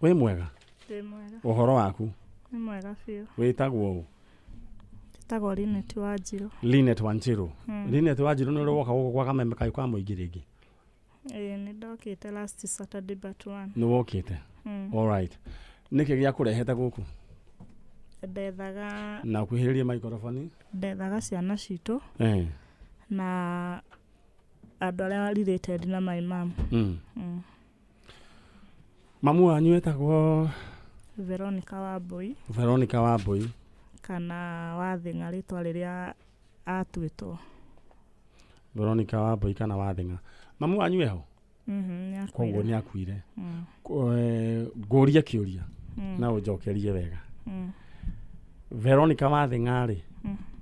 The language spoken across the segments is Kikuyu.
Wĩ mwega? Ndĩ mwega. Ũhoro waku? Nĩ mwega biũ. Wĩtagwo ũ? Njĩtagwo Linet Wanjirũ. Linet Wanjiru. Linet Wanjiru, nĩ ũrĩ woka gũkũ gwa Kameme Kayũ ka Mũingĩ rĩngĩ? Ĩĩ, nĩ ndokĩte last Saturday but one. Nĩ wokĩte? Alright, nĩkĩ gĩa kũrehete gũkũ? Ndethaga Na ũkuhĩrĩrie maikoroboni. Ndethaga ciana citũ na andũ arĩa related na my mom. Mamu wanyu etagwo? Veronica Wambui. Veronica Wambui. Kana Wathing'a, rĩtwa rĩrĩa atuĩtwo. Veronica Wambui kana Wathing'a. Mamu wanyu eho? Mhm, nĩ Koguo akuire. nĩ akuire. Mm. Ngũrie kĩũria na ũnjokerie wega. Veronica Wathing'a rĩ,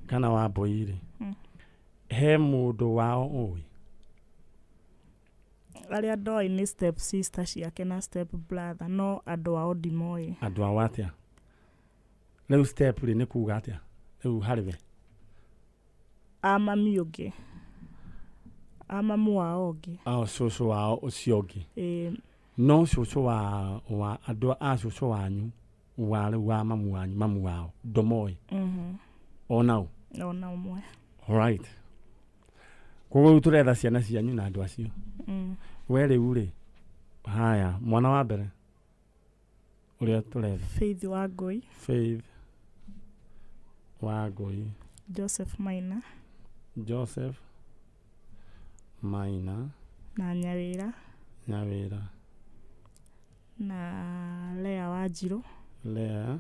kana Wambui rĩ, he mũndũ wao ũĩ? Arĩa ndoĩ nĩ step sister ciake na step brother, no andũ ao ndimoĩ. Andũ ao atĩa? Rĩu step rĩ, nĩ kuga atĩa rĩu harĩ we? A mami ũngĩ, a mamu wao ũngĩ. Ao cũcũ wao ũcio ũngĩ? Ĩĩ. No cũcũ wa andũ a cũcũ wanyu wa rĩu wa mamu wanyu, mamu wao ndũmoĩ? Mhm. Onao? Ona ũmwe. Alright, koguo rĩu tũretha ciana cianyu na andũ acio. We rĩu rĩ, haya, mwana wa mbere ũrĩa tũretha? Faith Wangũi. Faith Wangũi. Joseph Maina. Joseph Maina. Na Nyawĩra. Nyawĩra. Na Lea Wanjirũ. Lea.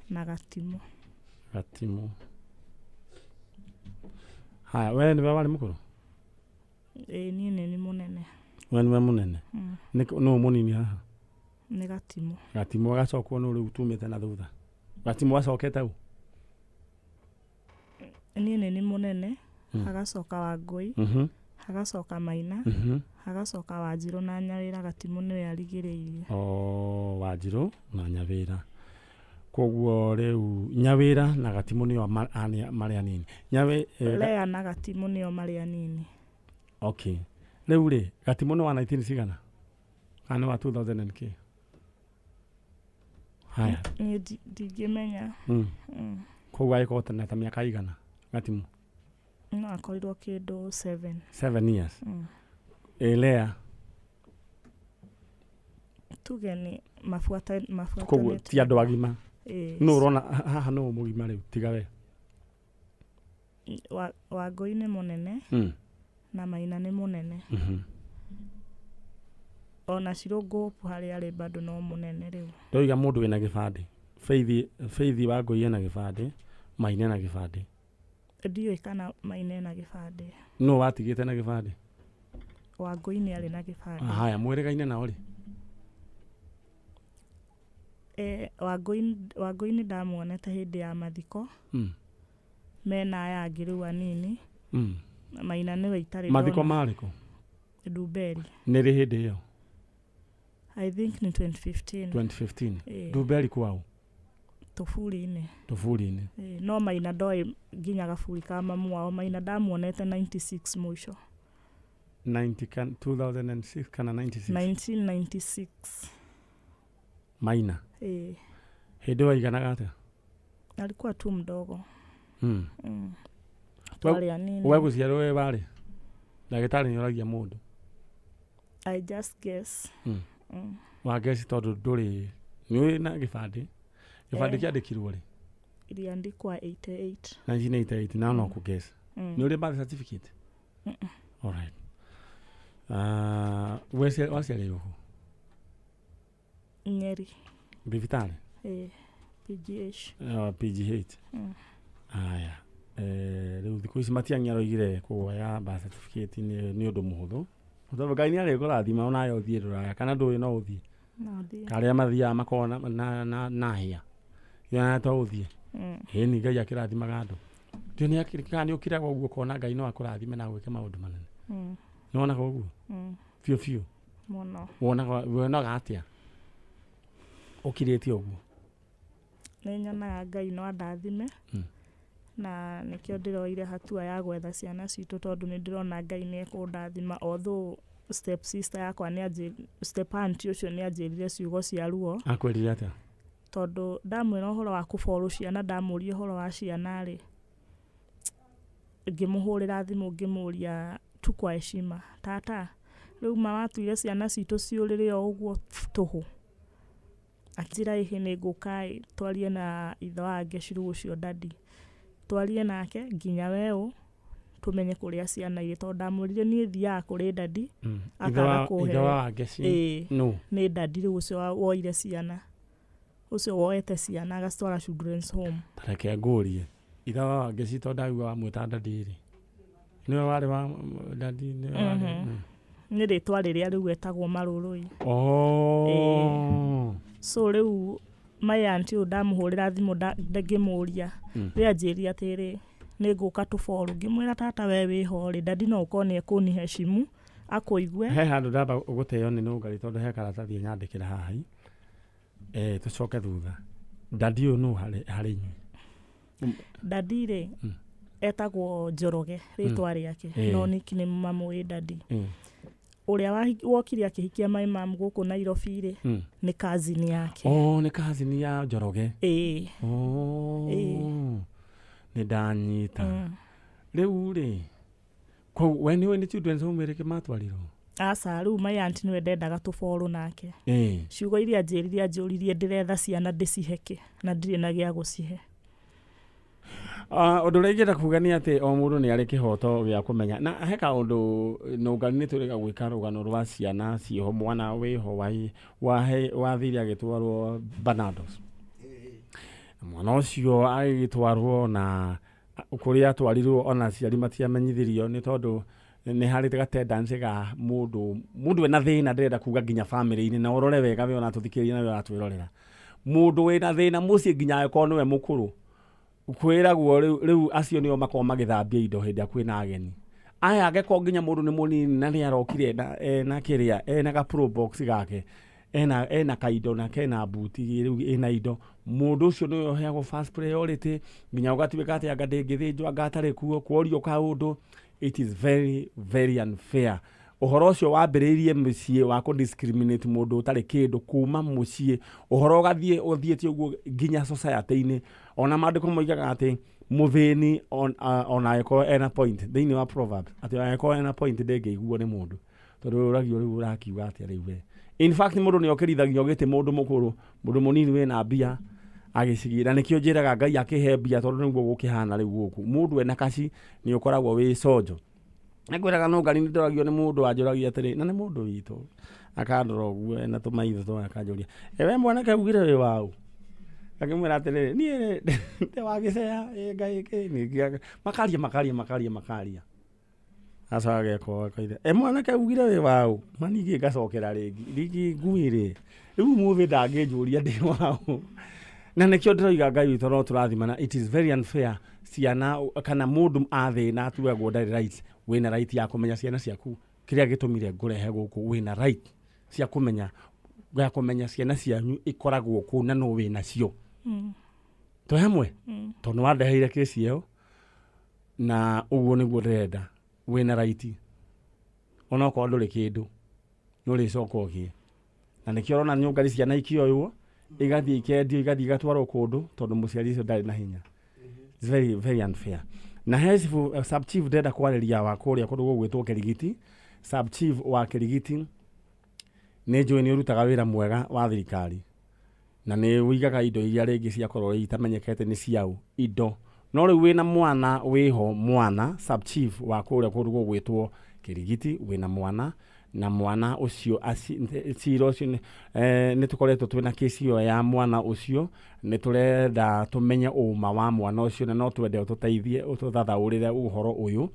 Na Gatimũ. Gatimũ. Haya, we nĩwe warĩ mũkũrũ? Ĩĩ, niĩ nĩ nĩ mũnene. We nĩwe mũnene? Mm. Nũ mũnini haha? Nĩ Gatimũ. Gatimũ. Agacokwo nũ rĩu tumĩte na thutha? Gatimũ acokete ũ? Niĩ nĩ nĩ mũnene, hagacoka Wangũi, hagacoka Maina, hagacoka Wanjirũ na Nyawĩra. Gatimũ nĩwe arigĩrĩirie. O Wanjirũ na Nyawĩra. Koguo rĩu Nyawĩra na Gatimũ nĩo marĩ anini. Lea na Gatimũ nĩo marĩ anini. Okay, rĩu rĩ, Gatimũ nĩ wa 19 cigana kana nĩ wa 2000 and k? Haya. Niĩ ndingĩmenya. Koguo agĩkorwo na ta mĩaka igana Gatimũ? No akorirwo kĩndũ 7. 7 years. Ĩ Lea? Tuge nĩ Koguo mabuatanĩte. Ti andũ agima. Ĩĩ. Nũ ũrona haha nũ mũgima rĩu tiga we? Wangũi nĩ mũnene na Maina nĩ mũnene. Ona Cirũngũpu harĩa arĩ bado no mũnene rĩu. Ndoiga mũndũ wĩna gĩbandĩ. Faith Wangũi ena gĩbandĩ, Maina ena gĩbandĩ? Ndiũĩ kana Maina ena gĩbandĩ. Nũ watigĩte na gĩbandĩ? Wangũi nĩ arĩ na gĩbandĩ. Haya, mwĩrĩgaine nao rĩ? Wangũi nĩ ndamuonete hĩndĩ ya mathiko mena aya angĩ rĩu anini. Maina nĩwe itarĩ Mathiko ndona. marĩkũ? Ndumberi. Nĩ rĩ hĩndĩ ĩyo? I think nĩ 2015. 2015? Ĩĩ. Ndumberi kwao? Tũburi-inĩ. Tũburi-inĩ. Ĩĩ, no Maina ndoĩ nginya gaburi ka mamu wao. Maina ndamuonete 96 mũico. 90 kan 2006 kana 96? 1996. Maina? Ĩĩ. Hĩndĩ ĩyo aiganaga atĩa? Alikuwa tu mdogo. Twarĩ anini. We gũciarwo we warĩ ndagĩtarĩ nĩ oragia mũndũ. I just guess. Wangeci tondũ ndũrĩ nĩ ũrĩ na gĩbandĩ. Gĩbandĩ kĩandĩkirwo rĩ? Iliandikwa 88. 1988, na no kũguess. Nĩ ũrĩ birth certificate? Alright. We waciarĩirwo kũ? Nyeri. Thibitarĩ? Ĩĩ, PGH. PGH. Aya. Rĩu thikũ ici Matiang'i aroigire kuoya birth certificate nĩ ũndũ mũhũthũ tondũ Ngai nĩ arĩkũrathima onawe ũthiĩ rũraya, kana ndũĩ no ũthiĩ? No thiĩ. Karĩa mathiaga makoragwo na hĩa ya to ũthiĩ. Ĩni Ngai akĩrathimaga andũ. Ndiũ nĩ kana nĩ ũkiraga ũguo ũkona Ngai no akũrathime na gwĩke maũndũ manene? Nĩ wonaga ũguo? Mm. Biũ biũ? Mũno. Wonaga atĩa ũkirĩte ũguo? Nĩ nyonaga Ngai no andathime. Na nĩkĩo ndĩroire hatua ya gwetha ciana citũ, tondũ nĩ ndĩrona Ngai nĩ ekũndathima although Step sister yakwa nĩ step aunt ũcio nĩ anjĩrire ciugo cia ruo. Akwĩrire atĩa? Tondũ ndamwĩra ũhoro wa kũborũ ciana, ndamũria ũhoro wa ciana rĩ, ngĩmũhũrĩra thimũ ngĩmũria tu kwa heshima, tata, rĩu ma watuire ciana citũ ciũrĩre o ũguo tũhũ? Akĩnjĩra ĩhĩ, nĩ ngũka ĩ twarie na ithe wa Ngeci, rĩu ũcio daddy, twarie nake nginya weũ tũmenye kũrĩa ciana irĩ, tondũ ndamwĩrire niĩ thiaga kũrĩ daddy. Akaga kũhe. Ithe wa Wangeci? Ĩĩ. No. Nĩ daddy rĩu ũcio woire ciana, ũcio woete ciana agacitwara children's home. Tareke ngũrie, ithe wa Wangeci, tondũ ndaigua wamwĩta daddy rĩ, nĩwe warĩ wa daddy, nĩwe warĩ? Nĩ rĩtwa rĩrĩa rĩu etagwo Marũrũi. Oh. So rĩu my auntie ũyũ ndamũhũrĩra thimũ ngĩmũria, rĩ anjĩrire atĩrĩ, nĩ ngũka tũboru. Ngĩmwĩra, tata, we wĩho rĩ, daddy no ũkorwo nĩ ekũniheshimu akũigue. He handũ ndamba gũteo nĩ nũngari, tondũ he karatathi nyandĩkĩra haha tũcoke thutha. Daddy ũyũ nũ harĩ inyuĩ? Daddy rĩ, etagwo Njoroge rĩtwa rĩake, no nickname mamũĩ daddy. Ũrĩa wokire akĩhikia my mum gũkũ Nairobi rĩ, nĩ cousin yake. Oh, nĩ cousin ya Njoroge? Ĩĩ. Oh. Ĩĩ. Nĩ ndanyita. Rĩu rĩ, koguo we nĩũĩ nĩ children's home ĩrĩkĩ matwarirwo? Aca, rĩu my auntie nĩwe ndendaga tũborũ nake. Ciugo iria anjĩrire, anjũririe ndĩretha ciana ndĩciheke na ndirĩ na gĩa gũcihe. Ah, ũndũ ũrĩa ingĩenda kuga nĩ atĩ o mũndũ nĩ arĩ kĩhoto gĩa kũmenya, na he kaũndũ nũngari nĩ tũrĩga gwĩka rũgano rwa ciana ciĩho, mwana wĩho wathire agĩtwarwo Barnardos. Mwana ũcio agĩtwarwo na kũrĩa atwarirwo ona aciari matiamenyithirio, nĩ tondũ nĩ harĩ gatendency ga mũndũ ena thĩna, ndĩrenda kuga nginya family-inĩ, na ũrore wega we ũratũthikĩrĩria na we ũratwĩrorera, mũndũ wĩna thĩna mũciĩ, nginya angĩkorwo nĩwe mũkũrũ, kwĩragwo rĩu acio nĩo makoragwo magĩthambia indo hĩndĩ ĩrĩa kwĩna ageni. Aya angĩkorwo nginya mũndũ nĩ mũnini na nĩ arokire na ena kĩrĩa, ena ga probox gake, ena kaindo na kena buti rĩu ĩna indo, mũndũ ũcio nĩwe ũheagwo first priority, nginya ũgatuĩka atĩ anga ndĩngĩthĩnjwo anga atarĩ kuo kworio kaũndũ. It is very very unfair. Ũhoro ũcio wambĩrĩirie mũciĩ wa kũ-discriminate mũndũ ũtarĩ kĩndũ kuma mũciĩ, ũhoro ũgathiĩ ũthiĩte ũguo nginya society-inĩ. Ona maandĩko moigaga atĩ mũthĩni ona angĩkorwo ena point thĩinĩ wa Proverbs, atĩ angĩkorwo ena point ndĩngĩiguo nĩ mũndũ, tondũ ũragio rĩu ũrakiuga atĩa rĩu we. In fact, mũndũ nĩ okĩrithagio gĩtĩ, mũndũ mũkũrũ, mũndũ mũnini wĩna mbia agĩcigĩra. Nĩkĩo njĩraga Ngai akĩhe mbia, tondũ nĩguo gũkĩhana rĩu gũkũ, mũndũ ena kaci nĩ ũkoragwo wĩ conjo. Nĩngwĩraga no ngari nĩndoragio nĩ mũndũ wanjũragia atĩrĩ, na nĩ mũndũ witũ, akandora ũguo ena tũmaitho twa, akanjũria, "Ĩ we mwanake, ugire wĩ waũ?" Ngakĩmwĩra atĩrĩrĩ, niĩ rĩ ndĩ wa Gĩcea. Ĩ Ngai kĩ ningĩ makaria makaria makaria makaria, acoka ageka ũũ, akoiga, "Ĩ mwanake, ugire wĩ waũ?" Ma ningĩ ngacokera rĩngĩ rĩngĩ ngui rĩ, rĩu ũmũthĩ ndangĩnjũria ndĩ waũ, na nĩkĩo ndĩroiga Ngai witũ no tũrathimana. It is very unfair, ciana kana mũndũ athĩna atuagwo ndarĩ right. Wĩna right ya kũmenya ciana ciaku, kĩrĩa gĩtũmire ngũrehe gũkũ, wĩna right cia kũmenya, ya kũmenya ciana cianyu ikoragwo kũ na no wĩnacio. Twĩ hamwe? Tondũ nĩwandeheire kĩci ĩyo na ũguo nĩguo ndĩrenda. Wĩna right, onokorwo ndũrĩ kĩndũ, nĩũrĩcoka ũgĩe, na nĩkĩo ũrona nyũngari ciana ikĩoywo igathiĩ ikendio, igathiĩ igatwarwo kũndũ, tondũ mũciari ũcio ndarĩ na hinya. It's very very unfair. Na he chief, sub chief ndĩrenda kwarĩria wa kũrĩa kũndũ gũgwĩtwo Kĩrigiti. Sub chief wa Kĩrigiti, nĩ njũĩ nĩ ũrutaga wĩra mwega wa thirikari na nĩ ũigaga indo iria rĩngĩ ciakorwo itamenyekete nĩ ciaũ indo, no rĩu wĩna mwana wĩho, mwana sub chief wa kũrĩa kũndũ gũgwĩtwo Kĩrigiti, wĩna mwana na mwana ũcio cira ũcio nĩ tũkoretwo twĩna kĩci ĩyo ya mwana ũcio. Nĩ tũrenda tũmenye ũma wa mwana ũcio, na no twende ũtũteithie ũtũthathaũrĩre ũhoro ũyũ,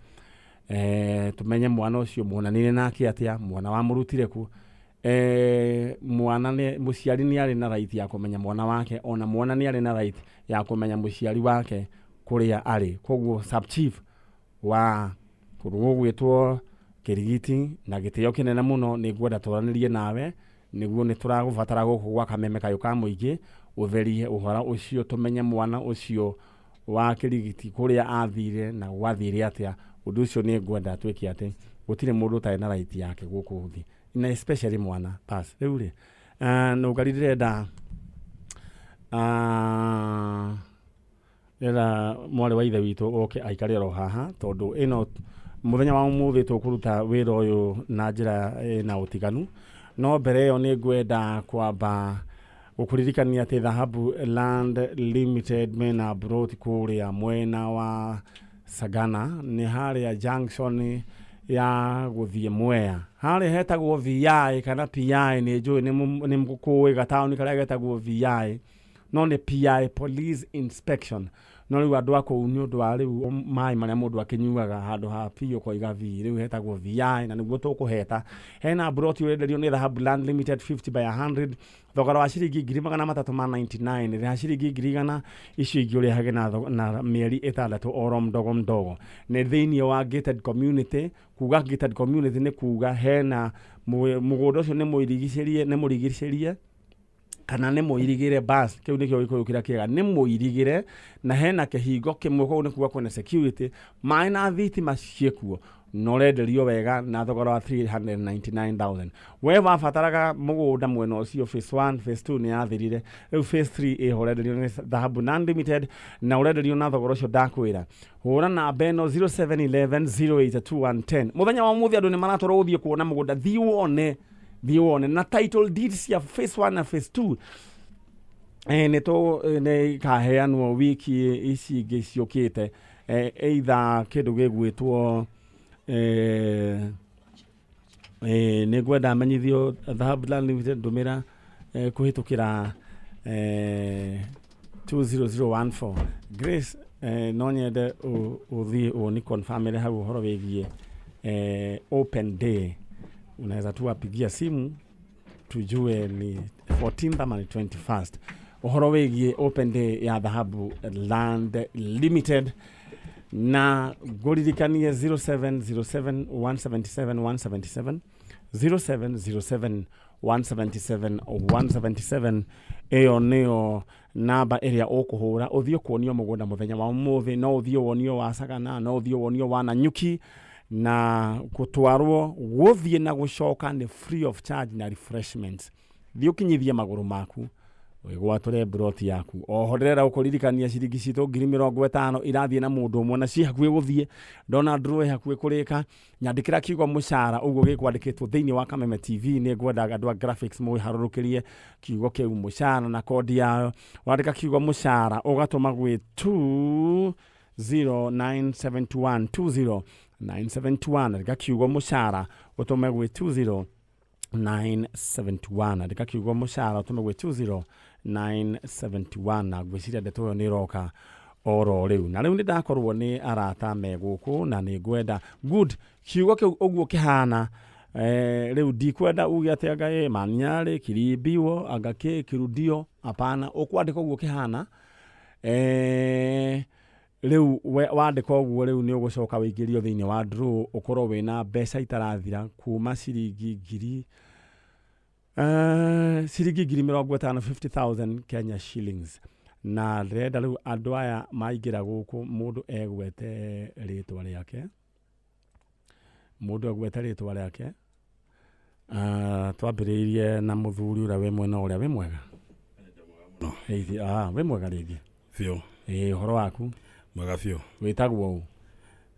tũmenye mwana ũcio muonanire nake atĩa, mwana wamũrutire kũ. Mwana nĩ mũciari nĩ arĩ na right ya kũmenya mwana wake, ona mwana nĩ arĩ na right ya kũmenya mũciari wake kũrĩa arĩ. Koguo sub chief wa kũndũ gũgwĩtwo Kĩrigiti, na gĩtĩo kĩnene mũno, nĩ ngwenda twaranĩrie nawe, nĩguo nĩ tũragũbatara gũkũ gwa Kameme Kayũ ka Mũingĩ, ũtherie ũhoro ũcio, tũmenye mwana ũcio wa Kĩrigiti kũrĩa athire na gwathire atĩa. Ũndũ ũcio nĩ ngwenda twĩke atĩ Gũtirĩ mũndũ ũtarĩ na right yake gũkũ thĩ, na especially mwana. Bas, rĩu rĩ, nũngari ndĩrenda ndĩrenda mwarĩ wa ithe witũ oke aikare oro haha, tondũ ĩno mũthenya wa ũmũthĩ tũkũruta wĩra ũyũ na njĩra ĩna ũtiganu. No mbere ĩyo nĩ ngwenda kwamba gũkũririkania atĩ Dhahabu Land Limited mena broti kũrĩa mwena wa Sagana, nĩ harĩa junction ya gũthiĩ Mwea, harĩa hetagwo VI kana PI. Nĩ njũĩ nĩ kũĩ gataũni karĩa getagwo VI, no nĩ PI, Police Inspection. No rĩu andũ a kũu, nĩ ũndũ wa rĩu maĩ marĩa mũndũ akĩnyuaga, handũ ha P ũkoiga V, rĩu hetagwo VI, na nĩguo tũkũheta. Hena broti ũrenderio nĩ Dhahabu Land Limited, 50 by 100, thogora wa ciringi 399,000. Rĩha ciringi 100,000, icio ingĩ ũrĩhage na mĩeri 6 oro mdogo mdogo. Nĩ thĩinĩ wa gated community. Kuga gated community nĩ kuga hena mũgũnda ũcio nĩ mũirigicĩrie, nĩ mũrigicĩrie kana nĩ mũirigĩre. Bas, kĩu nĩkĩo gĩkũyũ kĩrĩa kĩega, nĩ mũirigĩre, na hena kĩhingo kĩmwe. Koguo nĩ kuga kwĩna security, maĩ na thitima ciĩkuo, na ũrenderio wega na thogora wa 399,000. We wabataraga mũgũnda mwena ũcio, phase 1, phase 2 nĩ yathirire, rĩu phase 3 ĩho, ũrenderio nĩ Dhahabu Land Limited na ũrenderio na thogora ũcio ndakwĩra. Hũra namba ĩno, 0711 082 110. Mũthenya wa ũmũthĩ andũ nĩ maratwarwo gũthiĩ kuona mũgũnda. Thiĩ wone, thiĩ wone na title deeds cia phase 1 na phase 2 nĩ tũ nĩ ikaheanwo wiki ici ingĩ ciũkĩte, either kĩndũ gĩgwĩtwo nĩ ngwenda menyithio Dhahabu Land Limited, ndũmĩra kũhĩtũkĩra 20014. Grace, no nyende ũthiĩ ũni confirmĩre hau ũhoro wĩgiĩ open day. Unaweza tu wapigia simu tujue ni 14th ama ni 21st, ũhoro wĩgiĩ open day ya Dhahabu Land Limited. Na ngũririkanie 0707 177 177, 0707 177 177. Ĩyo nĩyo namba ĩrĩa ũkũhũra ũthiĩ kuonio mũgũnda mũthenya wa ũmũthĩ. No ũthiĩ wonio wa Sagana, no ũthiĩ wonio wa Nanyuki, na gũtwarwo gũthiĩ na gũcoka nĩ free of charge na refreshments. Thiĩ ũkinyithie magũrũ maku, wĩgwatũre broti yaku. Oho ndĩrenda gũkũririkania ciringi citũ 50,000 irathiĩ na mũndũ ũmwe, na ciĩ hakuhĩ gũthiĩ. Ndona draw ĩ hakuhĩ kũrĩka. Nyandĩkĩra kiugo mũcara ũguo gĩkwandĩkĩtwo thĩinĩ wa Kameme TV. Nĩ ngwenda andũ a graphics mũharũrũkĩrie kiugo kĩu mũcara na kodi yayo. Wandĩka kiugo mũcara ũgatũma gwĩ 20971, 20971. Andĩka kiugo mũcara ũtũme gwĩ 20971. Andĩka kiugo mũcara ũtũme gwĩ 20971, na ngwĩciria ndeto ĩyo nĩ ĩroka oro rĩu. Na rĩu nĩ ndakorwo nĩ arata me gũkũ, na nĩ ngwenda good kiugo kĩu ũguo kĩhana. Rĩu ndikwenda uge atĩ anga ĩ manyarĩ kiribiwo, anga kĩ kirudio. Hapana, ũkwandĩka ũguo kĩhana. Rĩu wandĩka ũguo, rĩu nĩ ũgũcoka wĩingĩrio thĩinĩ wa draw, ũkorwo wĩna mbeca itarathira kuma ciringi 50,000, 50,000 Kenya shillings. Na ndĩrenda rĩu andũ aya maingĩra gũkũ, mũndũ egwete rĩtwa rĩake, mũndũ egwete rĩtwa rĩake. Twambĩrĩirie na mũthuri ũrĩa wĩ mwena ũrĩa. Wĩ mwega? No. Eithi, wĩ mwega rĩngĩ? Biũ. Ĩĩ, ũhoro waku? Mwega biũ. Wĩtagwo ũ?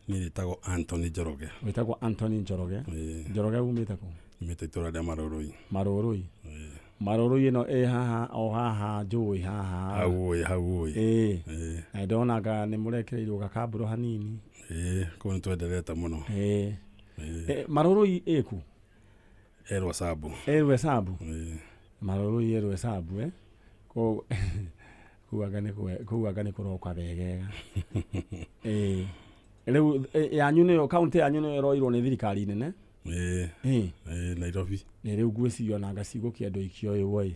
Niĩ njĩtagwo Anthony Njoroge. Wĩtagwo Anthony Njoroge? Ĩĩ. Njoroge, umĩte kũ? Nyumĩte itũũra rĩa Marũrũi. Marũrũi? Ĩĩ. Marũrũi ĩno ĩ haha, o haha njũĩ haha? Hau ũĩ, hau ũĩ. Ĩĩ. Ĩĩ. Na ndonaga nĩ mũrekereirwo gakambũro hanini. Ĩĩ, kũu nĩ twenderete mũno. Ĩĩ. Ĩĩ. Marũrũi ĩku? Ĩ Rwacabu. Ĩ Rwecabu? Ĩĩ. Marũrũi ĩ Rwecabu, eh? Kũu kũu anga nĩ kũroka wegega. Ĩĩ, rĩu yanyu nĩyo kaunti yanyu nĩyo ĩroirwo nĩ thirikari nene? Ĩĩ. Ĩĩ. Ĩĩ, Nairobi. Nĩ rĩu ngwĩciria onanga cigũkĩendwo ikĩoywo ĩ,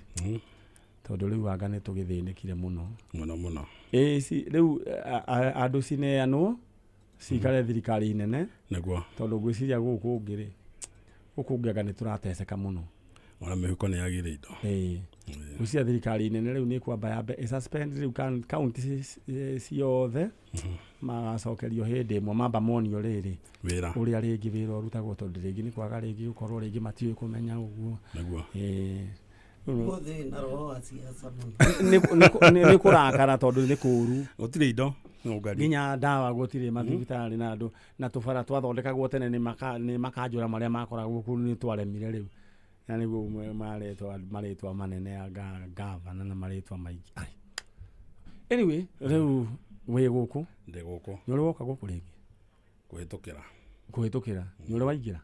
tondũ rĩu anga nĩ tũgĩthĩnĩkire mũno. Mũno mũno. Ĩĩ, rĩu andũ cineanwo cikare thirikari nene. Nĩguo. Tondũ ngwĩciria gũkũ ũngĩ rĩ, gũkũ ũngĩ anga nĩ tũrateceka mũno. Ona mĩhuko nĩ yagire indo. Ĩĩ. Gwĩciria thirikari nene rĩu nĩ kwamba yambe ĩsuspend rĩu kaunti ciothe, magacokerio hĩndĩ ĩmwe, mamba monio rĩrĩ Wĩra. Ũrĩa rĩngĩ wĩra ũrutagwo, tondũ rĩngĩ nĩ kwaga, rĩngĩ gũkorwo rĩngĩ matiũĩ kũmenya ũguo. Nĩguo. Ĩĩ. Rĩu Gũthĩ na roho wa siasa mũno. Nĩ kũrakara tondũ nĩ kũũru. Gũtirĩ indo no ngari. Nginya ndawa gũtirĩ mathibitarĩ, na andũ na tũbara twathondekagwo tene nĩ makanjũra marĩa makoragwo kũu nĩ twaremire rĩu, na nĩguo marĩtwa marĩtwa manene ya gavana na marĩtwa maingĩ. Ai. Anyway, rĩu wĩ gũkũ? Ndĩ gũkũ. Nĩ ũrĩ woka gũkũ rĩngĩ? Kũhĩtũkĩra. Kũhĩtũkĩra. Nĩ ũrĩ waingĩra?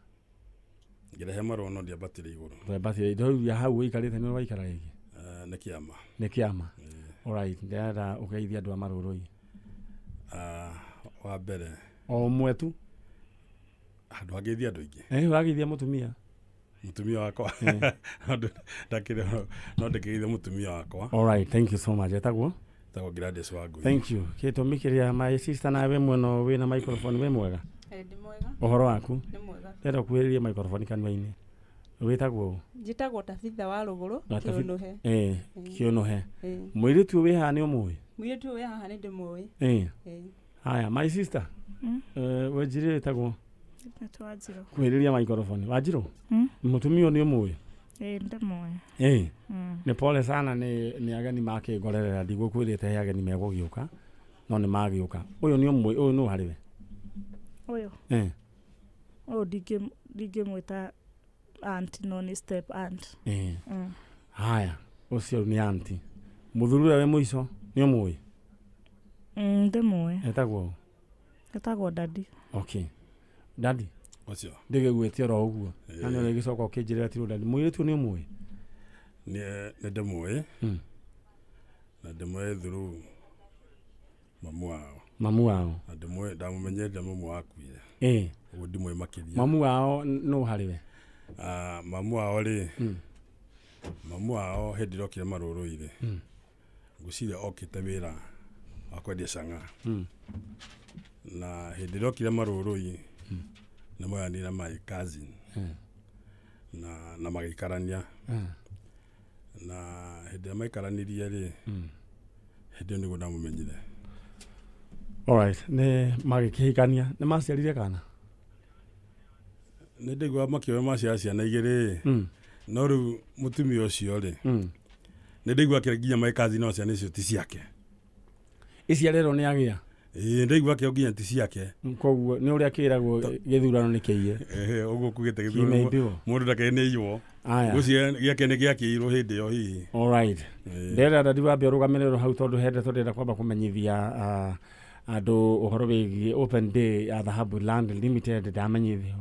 Ngĩrehe marũa no ndiambatire igũrũ. Twambatire indo rĩu hau ũikarĩte, nĩ ũrĩ waikara rĩngĩ? Eh, nĩ kĩama. Nĩ kĩama. Alright, ndĩrenda ũgeithie andũ a Marũrũi. Ah, wa mbere, O ũmwe tu. Handũ hangĩithia andũ aingĩ. Eh, ũrageithia mũtumia. Mũtumia wakwa. Ndakĩrĩ no ndĩkĩgeithia mũtumia wakwa. Alright, thank you so much. Etagwo? Etagwo Gladys Wangui. Thank you. Gĩtũmi kĩrĩa, my sister, nawe mwena wĩna microphone, wĩ mwega? Ĩ, ndĩ mwega. Ũhoro waku? Nĩ mwega. Ndĩrenda ũkuhĩrĩrie microphone kanua-inĩ. Wĩtagwo ũ? Njĩtagwo Tabitha wa Rũgũrũ. Na Kĩũnũhe. Eh, Kĩũnũhe. Ĩ. Mũirĩtu ũyũ wĩ haha nĩ ũmũĩ? Mũirĩtu ũyũ wĩ haha nĩ ndĩmũĩ. Eh. Ĩ. Haya, my sister. Eh, wenjirĩ wĩtagwo? Nĩtwa Wanjirũ. Kuhĩrĩria microphone. Wanjirũ? Mm? Mũtumia ũyũ nĩ ũmũĩ? Ĩ, ndĩmũĩ. Eh. Mm. Nĩ pole sana, nĩ ageni makĩngorerera, ndigũkwĩrĩte he ageni megũgĩũka, no nĩ magĩũka. Ũyũ nĩ ũmũĩ, ũyũ nũ harĩ we? Ũyũ. Eh. Ũyũ ndingĩmwĩta aunt, no nĩ step aunt. Eh. Mm. Haya, ũcio nĩ aunty. Mũthuri ũrĩa wĩ mũico nĩ ũmũĩ? Ndĩmũĩ. Etagwo ũ? Etagwo Daddy. Okay. Daddy, Ũcio. ndĩgĩgwĩtie oro ũguo. Ĩĩ. Na nĩ ũrĩgĩcoka ũkĩnjĩrĩra tirũ daddy. Mũirĩtu nĩ ũmũĩ? Nĩ ndĩmũĩ. Na ndĩmũĩ through mamu wao. Mamu wao. Na ndĩmũĩ, ndamũmenyerire mamu wao akuire. Ũguo ndimũĩ makĩria. Mamu wao nũ harĩ we? Ah, mamu wao rĩ, mamu wao hĩndĩ ĩrĩa okire Marũrũi rĩ, ngwĩciria okĩte wĩra wa kwendia cang'aa. Na hĩndĩ ĩrĩa okire Marũrũi nĩ moyanire my cousin na magĩikarania. Na hĩndĩ ĩrĩa maikaranirie rĩ, hĩndĩ ĩyo nĩguo ndamũmenyire. Alright, nĩ magĩkĩhikania, nĩ maciarire kana? Nĩ ndaigua makĩoya maciara ciana igĩrĩ, no rĩu mũtumia ũcio rĩ, nĩ ndaigua akĩra nginya my cousin no ciana icio ti ciake. Iciarĩrwo nĩ agĩa? Ĩĩ, ndaigua akĩo nginya ti ciake. Koguo nĩ ũrĩa kĩragwo gĩthurano nĩ kĩiye. Ehe, ũguo kugĩte gĩthurano Kimeibiwa. mũndũ ndakĩrĩ nĩ iywo. Aya. Ngwĩciria gĩake nĩ gĩakĩirwo hĩndĩ ĩyo hihi. Alright. Ĩĩ. Ndĩrenda daddy wambe ũrũgamĩrĩrwo hau, tondũ he ndeto ndĩrenda kwamba kũmenyithia andũ ũhoro wĩgiĩ open day ya Dhahabu Land Limited. Ndamenyithio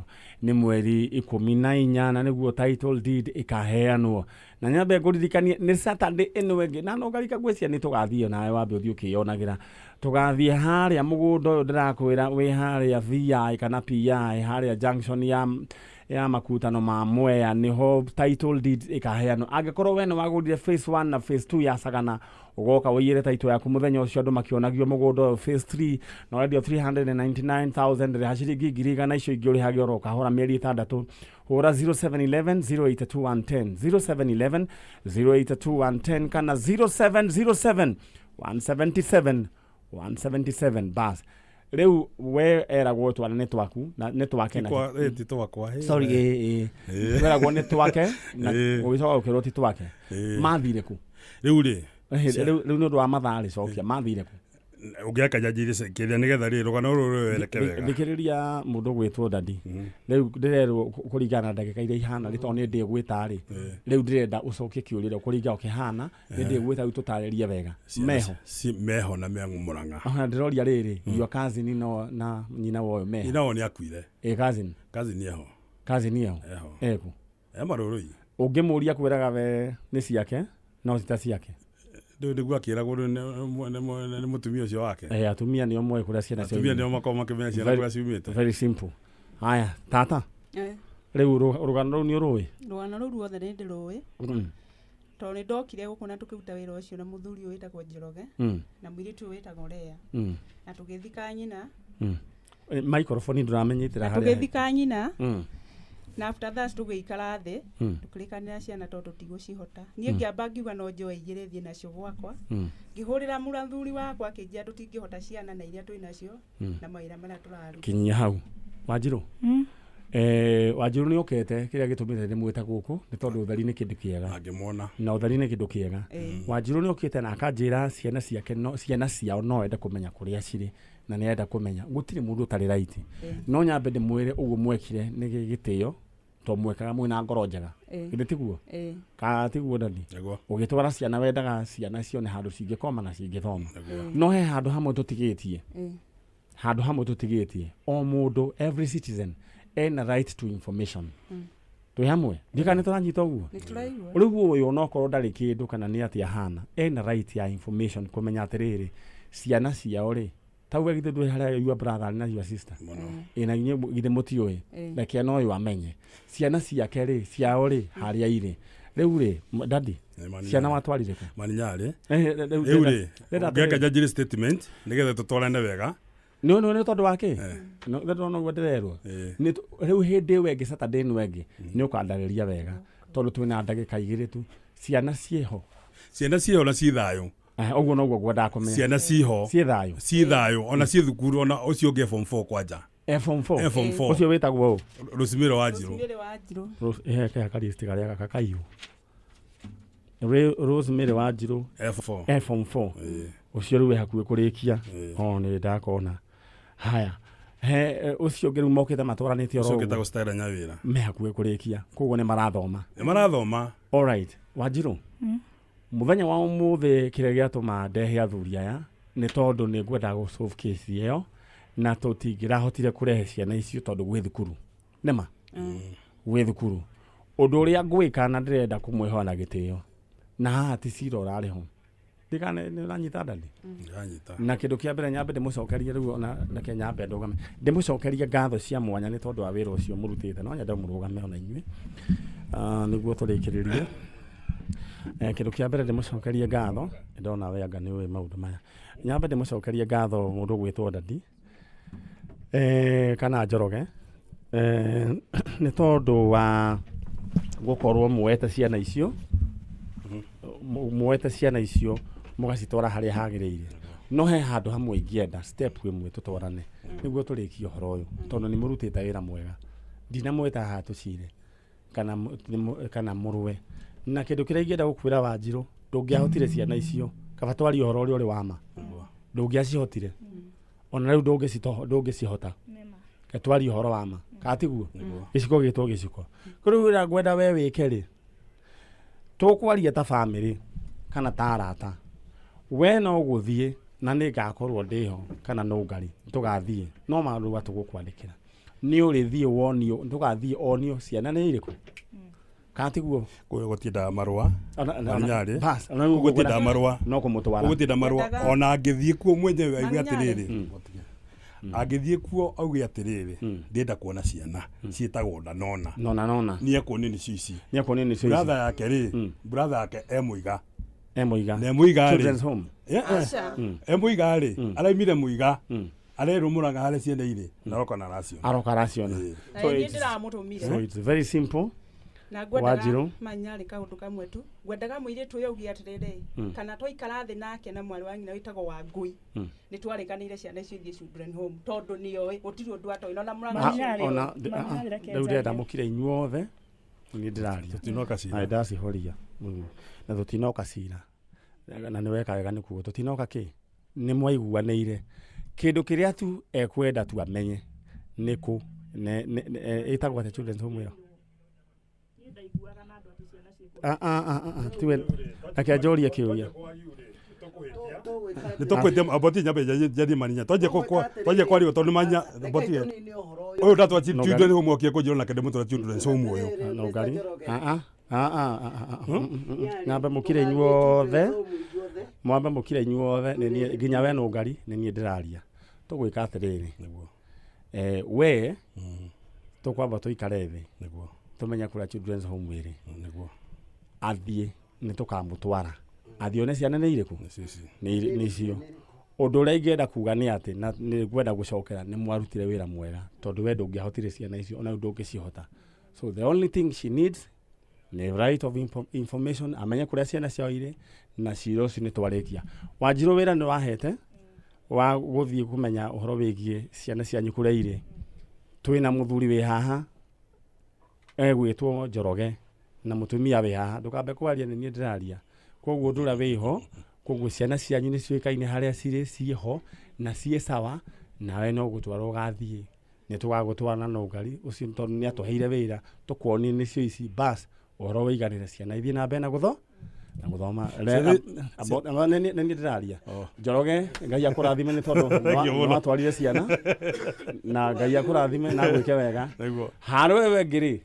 nĩ mweri 14 na nĩguo title deed ĩkaheanwo, na nyambe ngũririkanie nĩ Saturday ĩno ĩngĩ, na no ngarika ngwĩciria nĩ tũgathiĩ nawe wambe ũthiĩ ũkĩyonagĩra. Tũgathiĩ harĩa mũgũnda ũyũ ndĩrakwĩra wĩ harĩa VI kana PI, harĩa junction ya makutano ma Mwea, niho title deed ĩkaheanwo. Angĩkorwo we nĩ wagũrire phase 1 na phase 2 ya Sagana, ũgoka ũiyĩre title yaku mũthenya ũcio andũ makĩonagio mũgũnda ũyũ phase 3, na ũrendio 399,000, rĩha ciringi 100,000, icio ingĩ ũrĩhage oro kahora mĩeri 6. Hũra 0711 082 110, 0711 082 110 kana 0707 177 177. Bas, rĩu we eragwo twana nĩ twaku na nĩ twake na Ti twakwa. Sorry, ĩ ĩ, weragwo nĩ twake na ũgĩcoka ũkĩrwo ti twake. Mathire kũ? Rĩu rĩ, Rĩu nĩ ũndũ wa mathaa rĩ, cokia, mathire kũ? Ũngĩaka njanjĩrie kĩrĩa nĩgetha rĩ rũgano rũrũ rwereke wega. Thikĩrĩria, mũndũ gwĩtwo daddy, rĩu ndĩrerwo kũringana na ndagĩka iria ihana rĩ, tondũ nĩ ndĩgwĩta rĩ, rĩu ndĩrenda ũcokie kĩũria ũrĩa kũringana ũkĩhana nĩ ndĩgwĩta, rĩu tũtarĩrie wega. Meho? Meho na me Mũrang'a. Ona ndĩroria rĩrĩ, your cousin no na nyina woyo meho? Nyina wao nĩ akuire. Ĩ, cousin? Cousin eho. Cousin eho? Eho. Eku? E Marũrũi. Ũngĩmũria kwĩraga we nĩ ciake no ti ta ciake. Rĩu nĩguo akĩragwo rĩu nĩ mũtumia ũcio wake. Eh, atumia nĩo moĩ kũrĩa ciana Atumia nĩo makoragwo makĩmenya ciana kũrĩa ciumĩte. Very simple. Haya, tata. Eh. Rĩu rũgano rũu nĩ ũrũĩ? Rũgano rũu ruothe nĩ ndĩrũĩ, tondũ nĩ ndokire gũkũ na tũkĩruta wĩra ũcio na mũthuri ũyũ wĩtagwo Njoroge na mũirĩtu ũyũ wĩtagwo Lea, na tũgĩthika nyina. Eh, microphone ndũramenyitĩra Na harĩa. tũgĩthika nyina. Na after that tũgĩikara thĩ tũkĩrĩkanĩra ciana tondũ tigũcihota. Niĩ ngĩamba ngiuga no njoe igĩrĩ thiĩ nacio gwakwa. Ngĩhũrĩra mũrathuri wakwa akĩnjĩra tũtingĩhota ciana na iria twĩ nacio na mawĩra marĩa tũraruta. Kinyia hau. Wanjirũ. Wanjirũ nĩ okete kĩrĩa gĩtũmĩte ndĩmwĩta gũkũ nĩ tondũ ũtheri nĩ kĩndũ kĩega. Angĩmuona. Na ũtheri nĩ kĩndũ kĩega. Wanjirũ nĩ okĩte na akanjĩra ciana ciake no ciana ciao no ende kũmenya kũrĩa cirĩ na nĩ enda kũmenya gũtirĩ mũndũ ũtarĩ right. No nyambe ndĩmwĩre ũguo mwekire nĩ gĩtĩo to mwekaga mwĩna ngoro njega. Githĩ tiguo? Ka tiguo dadi? Ũgĩtwara ciana wendaga ciana cione handũ cingĩkoma na cingĩthoma. No he handũ hamwe tũtigĩtie. Handũ hamwe tũtigĩtie. O mũndũ, every citizen ena right to information. Twĩ hamwe? Ndika nĩ tũranyita ũguo? Rĩu ũyũ onokorwo ndarĩ kĩndũ kana nĩ atĩa hana, ena right ya information kũmenya atĩrĩrĩ ciana ciao rĩ tau we githĩ ndwĩ harĩa your brother na your sister ĩna inyuĩ githĩ mũtiũĩ reke no ũyũ amenye ciana ciake rĩ ciao rĩ harĩa irĩ rĩu rĩ daddy ciana watwarire kũ Maninyarĩ rĩu rĩ ngeka njanjire statement nĩgetha tũtwarane wega no no nĩ tondũ wa kĩ no ndĩrona ũguo ndĩrerwo rĩu hĩndĩ ĩyo ĩngĩ Saturday ĩno ĩngĩ nĩ ũkandarĩria wega tondũ twĩna ndagĩka igĩrĩ tu ciana ciĩho ciana ciĩho na ciĩ thayũ ũguo noguo ngwendaga kũmenya ciana ciĩho ciĩ thayũ ciĩ thayũ ona ciĩ thukuru ona ũcio ũngĩ form 4 kwanja form 4 ũcio wĩtagwo ũ Rosemary Wanjirũ he karist karĩa gaka kaiyũ Rosemary Wanjirũ F4 form 4 ũcio rĩu wĩ hakuhĩ kũrĩkia o nĩ ndakona haya he ũcio ũngĩ rĩu mokĩte matwaranĩte oro ũcio ũngĩ Stella Nyawĩra me hakuhĩ kũrĩkia koguo nĩ marathoma nĩ marathoma. All right Wanjirũ mũthenya wa ũmũthĩ kĩrĩa gĩatũma ndehe athuri aya nĩ tondũ nĩ ngwenda gũ solve case ĩyo na tũtingĩrahotire kũrehe ciana icio tondũ gwĩ thukuru nĩma gwĩ thukuru ũndũ ũrĩa ngwĩka na ndĩrenda kũmwĩhoa na gĩtĩo na haha ti cira ũrarĩ ho ndikane nĩ ũranyita ndani ndĩranyita na kĩndũ kĩa mbere nyambe ndĩmũcokerie rĩu ona reke nyambe ndũgame ndĩmũcokerie ngatho cia mwanya nĩ tondũ wa wĩra ũcio mũrutĩte no nyende mũrũgame ona inyuĩ nĩguo tũrĩkĩrĩrie kĩndũ kĩa mbere ndĩmũcokerie ngatho ndona we anga nĩ ũĩ maũndũ maya nyambe ndĩmũcokerie ngatho mũndũ ũgwĩtwo Dadi kana Njoroge nĩ tondũ wa gũkorwo muoete ciana icio muoete ciana icio mũgacitwara harĩa hagĩrĩire no he handũ hamwe ingĩenda step ĩmwe tũtwarane nĩguo tũrĩkie ũhoro ũyũ tondũ nĩ mũrutĩte wĩra mwega ndinamwĩta haha tũcire kana mũrũe na kĩndũ kĩrĩa ingĩenda gũkwĩra Wanjirũ ndũngĩahotire ciana icio kaba twarie ũhoro ũrĩa ũrĩ wa ma ndũngĩacihotire ona rĩu ndũngĩcihota twarie ũhoro wa ma kana tiguo gĩciko gĩtwo gĩciko rĩu wĩra ngwenda we wĩke rĩ tũkwaria ta bamĩrĩ kana ta arata we no gũthiĩ na nĩ ngakorwo ndĩho kana no ngari tũgathiĩ no marũa tũgũkwandĩkĩra nĩ ũrĩthiĩ wonio tũgathiĩ onio ciana nĩ irĩkũ kana tiguo gũtindaga marũa Maninyarĩ gũtindaga marũa no kũmũtwara gũtinda marũa ona angĩthiĩ kuo mwenyewe aigue atĩrĩrĩ angĩthiĩ kuo auge atĩrĩrĩ ndĩrenda kuona ciana ciĩtagwo Ndanona nona nona nĩ ekuonio nĩcio ici nĩ ekuonio nĩcio ici brother yake rĩ brother yake e mũiga na e mũiga rĩ Children's Home e mũiga rĩ araimire mũiga arerwo mũranga harĩa ciana irĩ na aroka na araciona aroka araciona so it's very simple na ngwendaga Manyarĩ kaũndũ kamwe tu ngwendaga mũirĩtu ũyũ auge atĩrĩrĩ kana twaikara thĩ nake na mwarĩ wa nyina wĩtagwo Wangũi nĩ twarĩkanĩire ciana icio ithiĩ children home tondũ nĩoĩ gũtirĩ ũndũ atoĩ ona mũranga ona rĩu ndĩrenda mũkire inyuothe niĩ ndĩraria tũtinoka cira ndacihoria na tũtinoka cira na nĩ weka wega nĩ kuo tũtinoka kĩ nĩ mwaiguanĩire kĩndũ kĩrĩa tu ekwenda tu amenye nĩ kũ ĩtagwo atĩa children's home ĩyo tiwe reke njorie kĩũria nĩ tũkwĩtia boti nyambe njarie Maninya twanjie kwario tondũ manya boti ũyũ ndatwa children home okie kũnjĩra nake ndĩmũtwara children's home ũyũ no ngari nyambe mũkire inyuothe mwambe mũkire inyuothe nginya we Nũngari nĩ niĩ ndĩraria tũgwĩka atĩrĩrĩ we tũkwamba tũikare thĩ tũmenye kũrĩa children's home ĩrĩ athiĩ nĩ tũkamũtwara athiĩ one ciana nĩ irĩkũ nĩ icio ũndũ ũrĩa ingĩenda kuga nĩ atĩ na nĩ ngwenda gũcokera nĩ mwarutire wĩra mwega tondũ we ndũngĩahotire ciana icio ona rĩu ndũngĩcihota So the only thing she needs nĩ right of information, amenye kũrĩa ciana ciao irĩ, na cira ũcio nĩ twarĩkia. Wanjirũ, wĩra nĩ wahete wa gũthiĩ kũmenya ũhoro wĩgiĩ ciana cianyu kũrĩa irĩ. Twĩna mũthuri wĩ haha egwĩtwo Njoroge na mũtumia wĩ haha. Ndũkambe kwaria, nĩ niĩ ndĩraria. Koguo ũndũ ũrĩa wĩho, koguo ciana cianyu nĩ ciũĩkaine harĩa cirĩ, ciĩho na ciĩ sawa, nawe no gũtwara ũgathiĩ, nĩ tũgagũtwara na nũngari ũcio, tondũ nĩ atũheire wĩra tũkuonie nĩcio ici. Bas, ũhoro wĩiganĩre, ciana ithiĩ na mbere na gũthoma. Nĩ niĩ ndĩraria. Oh. Njoroge, Ngai akũrathime nĩ tondũ Thengiũ mũno. nĩ watwarire ciana, na Ngai akũrathime na gwĩke wega. Nĩguo. Haro ĩyo ĩngĩ rĩ,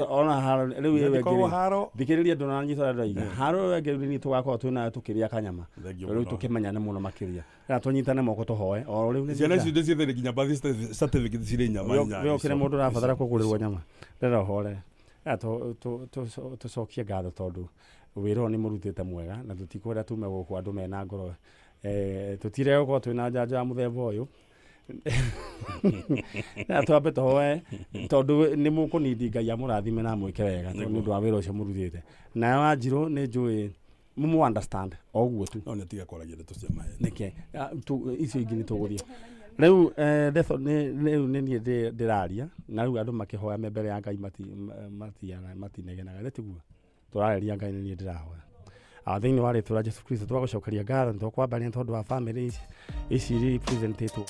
ona haro rĩu ĩyo ĩngĩ Ndikorwo rĩ, haro. Thikĩrĩria, ndũnanyita ũrĩa ndĩroiga. Haro ĩyo ĩngĩ rĩu nĩ tũgakorwo twĩnayo tũkĩrĩa kanyama. Thengiũ Rĩu mũno. tũkĩmenyane mũno makĩria. Rĩu tũnyitane moko tũhoe o rĩu nĩ Ciana icio ndĩciethere nginya birth certificate cirĩ nyama inya. we ũkĩrĩ mũndũ ũrabatara kũgũrĩrwo nyama, rĩra ũhorere. Tũcokie ngatho tondũ wĩra ũyũ nĩ mũrutĩte mwega, na tũtikwenda tume gũkũ andũ mena ngoro tũtire gũkorwo twĩna njanjo ya mũthemba ũyũ. Na twambe tũhoe tondũ nĩ mũkũnindi Ngai amũrathime na amwĩke wega tondũ nĩ ũndũ wa wĩra ũcio mũrutĩte. Nayo Wanjirũ, nĩ njũĩ mũmũ understand o ũguo tu. No nĩ atiga kwaragia ndeto cia maheni. Nĩke icio ingĩ nĩ tũgũthiĩ rĩu Detho, rĩu nĩ niĩ ndĩraria, na rĩu andũ makĩhoya me mbere ya Ngai matinegenaga, nĩ tiguo tũrarĩria Ngai, nĩ niĩ ndĩrahoya. Thĩinĩ wa rĩtwa rĩa Jesu Kristo, twagũcokeria ngatho, nĩ twakwambaria nĩ tondũ wa family ici representetwo.